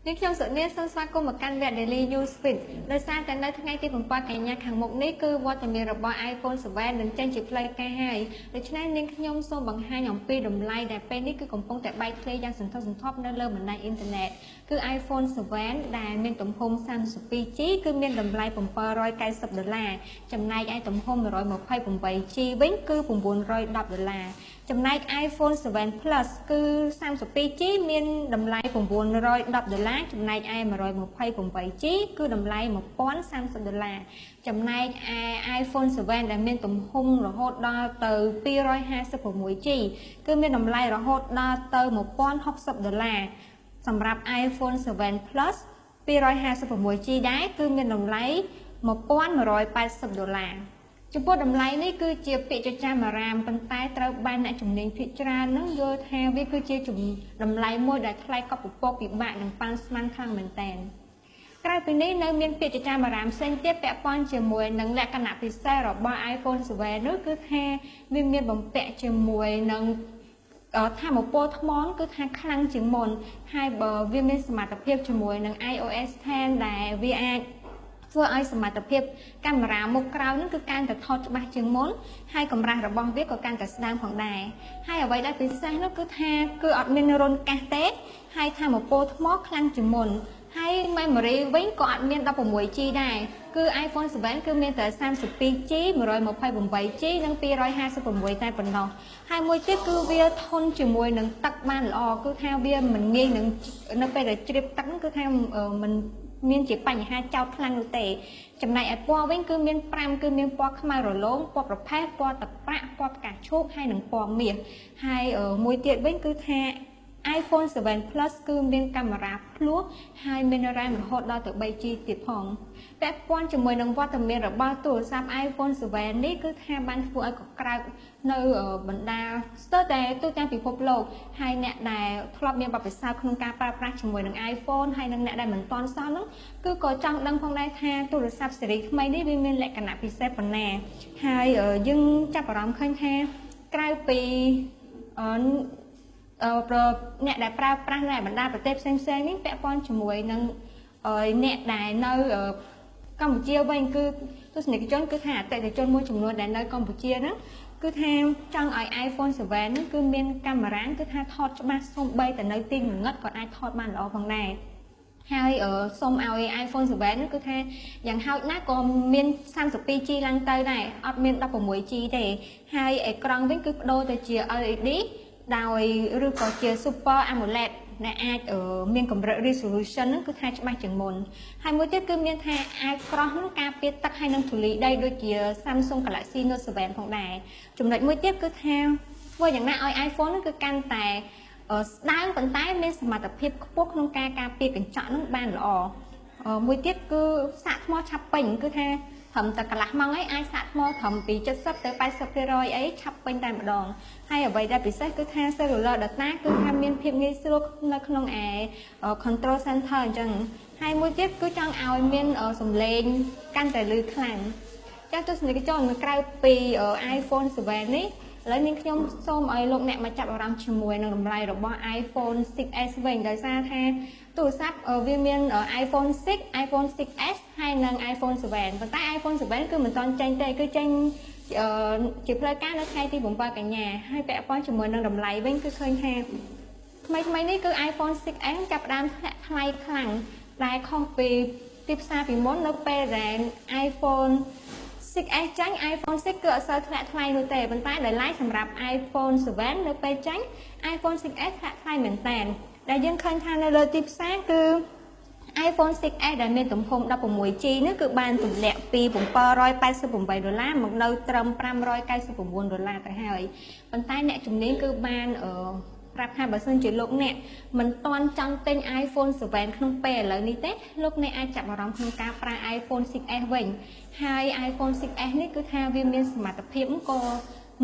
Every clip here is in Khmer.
នាងខ្ញុំសុនីសូមស្វាគមន៍មកកាន់វគ្គ Daily News Feed។ ដោយសារតែនៅថ្ងៃទី7កញ្ញាខាងមុខនេះគឺវត្តមានរបស់ iPhone 7នឹងចេញជាផ្លូវការហើយដូច្នេះនាងខ្ញុំសូមបង្ហាញអំពីតម្លៃដែលពេលនេះគឺកំពុងតែបែកធ្លាយយ៉ាងសន្ធឹកសន្ធាប់នៅលើបណ្ដាញអ៊ីនធឺណិតគឺ iPhone 7ដែលមានទំហំ 32G គឺមានតម្លៃ790ដុល្លារចំណែកឯទំហំ 128G វិញគឺ910ដុល្លារចំណែក iPhone 7 Plus គឺ 32G មានតម្លៃ910ដុល្លារចំណែកឯ 128G គឺតម្លៃ1030ដុល្លារចំណែកឯ iPhone 7ដែលមានទំហំរហូតដល់ទៅ 256G គឺមានតម្លៃរហូតដល់ទៅ1060ដុល្លារសម្រាប់ iPhone 7 Plus 256G ដែរគឺមានតម្លៃ1180ដុល្លារចំពោះតម្លៃនេះគឺជាពាក្យចចាមអារាមប៉ុន្តែត្រូវបានអ្នកជំនាញភាគច្រើននឹងយល់ថាវាគឺជាតម្លៃមួយដែលថ្លៃកប់ពពកពិបាកនឹងប៉ាន់ស្មានខ្លាំងមែនទែនក្រៅពីនេះនៅមានពាក្យចចាមអារាមផ្សេងទៀតពាក់ព័ន្ធជាមួយនឹងលក្ខណៈពិសេសរបស់ iPhone 7នោះគឺថាវាមានបំពាក់ជាមួយនឹងថាមពលថ្មគឺថាខ្លាំងជាងមុនហើយបើវាមានសមត្ថភាពជាមួយនឹង iOS 10ដែលវាអាចធ្វើឲ្យសមត្ថភាពកាមេរ៉ាមុខក្រោយនឹងគឺកាន់តែថតច្បាស់ជាងមុនហើយកម្រាស់របស់វាក៏កាន់តែស្ដើងផងដែរហើយអ្វីដែលពិសេសនោះគឺថាគឺអត់មានរន្ធកាសទេហើយថាមពលថ្មខ្លាំងជាងមុនហើយ memory វិញក៏អត់មាន 16G ដែរគឺ iPhone 7គឺមានតែ 32G 128G និង256តែប៉ុណ្ណោះហើយមួយទៀតគឺវាធន់ជាមួយនឹងទឹកបានល្អគឺថាវាមិនងាយនឹងនៅពេលដែលជ្រាបទឹកគឺថាមិនមានជាបញ្ហាចោតខ្លាំងនោះទេចំណែកឯពណ៌វិញគឺមាន5គឺមានពណ៌ខ្មៅរលោងពណ៌ប្រផេះពណ៌ទឹកប្រាក់ពណ៌ផ្កាឈូកហើយនិងពណ៌មាសហើយមួយទៀតវិញគឺថា iPhone 7 Plus គឺមានកាមេរ៉ាភ្លោះហើយមាន RAM រហូតដល់ទៅ 3G ទៀតផងពាក់ព័ន្ធជាមួយនឹងវត្តមានរបស់ទូរស័ព្ទ iPhone 7នេះគឺថាបានធ្វើឲ្យកក្រើកនៅបណ្ដាស្ទើរតែទូទាំងពិភពលោកហើយអ្នកដែលធ្លាប់មានបទពិសោធន៍ក្នុងការប្រើប្រាស់ជាមួយនឹង iPhone ហើយនិងអ្នកដែលមិនទាន់សោះហ្នឹងគឺក៏ចង់ដឹងផងដែរថាទូរស័ព្ទស៊េរីថ្មីនេះវាមានលក្ខណៈពិសេសប៉ុណ្ណាហើយយើងចាប់អារម្មណ៍ឃើញថាក្រៅពីអ្នកដែលប្រើប្រាស់នៅបណ្ដាប្រទេសផ្សេងៗនេះពាក់ព័ន្ធជាមួយនឹងអ្នកដែលនៅកម្ពុជាវិញគឺទស្សនិកជនគឺថាអតិថិជនមួយចំនួនដែលនៅកម្ពុជាហ្នឹងគឺថាចង់ឲ្យ iPhone 7ហ្នឹងគឺមានកាមេរ៉ាគឺថាថតច្បាស់សូម្បីតែនៅទីងងឹតក៏អាចថតបានល្អផងដែរហើយសូមឲ្យ iPhone 7ហ្នឹងគឺថាយ៉ាងហោចណាស់ក៏មាន 32G ឡើងទៅដែរអត់មាន 16G ទេហើយអេក្រង់វិញគឺប្ដូរទៅជា LED ដោយឬក៏ជា Super AMOLED ដែលអាចមានកម្រិត resolution ហ្នឹងគឺថាច្បាស់ជាងមុនហើយមួយទៀតគឺមានថាអាចក្រោះហ្នឹងការពារទឹកហើយនឹងធូលីដីដូចជា Samsung Galaxy Note 7ផងដែរចំណុចមួយទៀតគឺថាធ្វើយ៉ាងណាឲ្យ iPhone ហ្នឹងគឺកាន់តែស្ដើងប៉ុន្តែមានសមត្ថភាពខ្ពស់ក្នុងការការពារកញ្ចក់ហ្នឹងបានល្អមួយទៀតគឺសាកថ្មឆាប់ពេញគឺថាត្រឹមតែកន្លះម៉ោងឯងអាចសាកថ្មត្រឹមពី70ទៅ80%អីឆាប់ពេញតែម្ដងហើយអ្វីដែលពិសេសគឺថា cellular data គឺថាមានភាពងាយស្រួលនៅក្នុងឯ control center អញ្ចឹងហើយមួយទៀតគឺចង់ឲ្យមានសំឡេងកាន់តែលឺខ្លាំងចាស់ទស្សនិកជនក្រៅពី iPhone 7នេះឥឡូវនាងខ្ញុំសូមឲ្យលោកអ្នកមកចាប់អារម្មណ៍ជាមួយនឹងតម្លៃរបស់ iPhone 6s វិញដោយសារថាទូរស័ព្ទវាមាន iPhone 6 iPhone 6s ហើយនិង iPhone 7ប៉ុន្តែ iPhone 7គឺមិនទាន់ចេញទេគឺចេញជាផ្លូវការនៅថ្ងៃទី7កញ្ញាហើយពាក់ព័ន្ធជាមួយនឹងតម្លៃវិញគឺឃើញថាថ្មីថ្មីនេះគឺ iPhone 6s ចាប់ផ្ដើមធ្លាក់ថ្លៃខ្លាំងដែលខុសពីទីផ្សារពីមុននៅពេលដែល iPhone 6s ចាញ់ iPhone 6គឺអត់សូវធ្លាក់ថ្លៃនោះទេប៉ុន្តែដោយឡែកសម្រាប់ iPhone 7នៅពេលចាញ់ iPhone 6s ធ្លាក់ថ្លៃមែនតើដែលយើងឃើញថានៅលើទីផ្សារគឺ iPhone 6s ដែលមានទំហំ 16G នេះគឺបានទម្លាក់ពី788ដុល្លារមកនៅត្រឹម599ដុល្លារទៅហើយប៉ុន្តែអ្នកជំនាញគឺបានប្រាប់ថាបើសិនជាលោកអ្នកមិនទាន់ចង់ទិញ iPhone 7ក្នុងពេលឥឡូវនេះទេលោកអ្នកអាចចាប់អារម្មណ៍ក្នុងការប្រើ iPhone 6s វិញហើយ iPhone 6s នេះគឺថាវាមានសមត្ថភាពក៏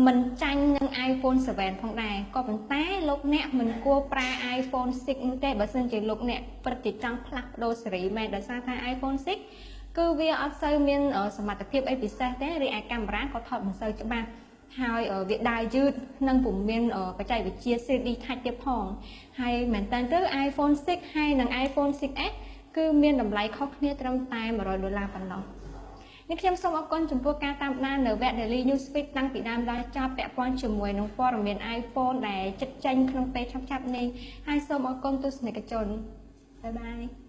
មិនចាញ់នឹង iPhone 7ផងដែរក៏ប៉ុន្តែលោកអ្នកមិនគួរប្រើ iPhone 6នោះទេបើសិនជាលោកអ្នកពិតជាចង់ផ្លាស់ប្ដូរស៊េរីមែនដោយសារថា iPhone 6គឺវាអត់សូវមានសមត្ថភាពអីពិសេសទេរីឯកាមេរ៉ាក៏ថតមិនសូវច្បាស់ ហើយវាដើរយឺតនិងពុំមានបច្ចេកវិទ្យា 3D Touch ទៀតផងហើយមែនតើទៅ iPhone 6ហើយនិង iPhone 6s គឺមានតម្លៃខុសគ្នាត្រឹមតែ100ដុល្លារប៉ុណ្ណោះនេះខ្ញុំសូមអរគុណចំពោះការតាមដាននៅវគ្គ Daily News Feed តាំងពីដើមដល់ចប់ពាក់ព័ន្ធជាមួយនឹងព័ត៌មាន iPhone ដែលជិតចេញក្នុងពេលឆាប់ៗនេះហើយសូមអរគុណទស្សនិកជនបាយបាយ។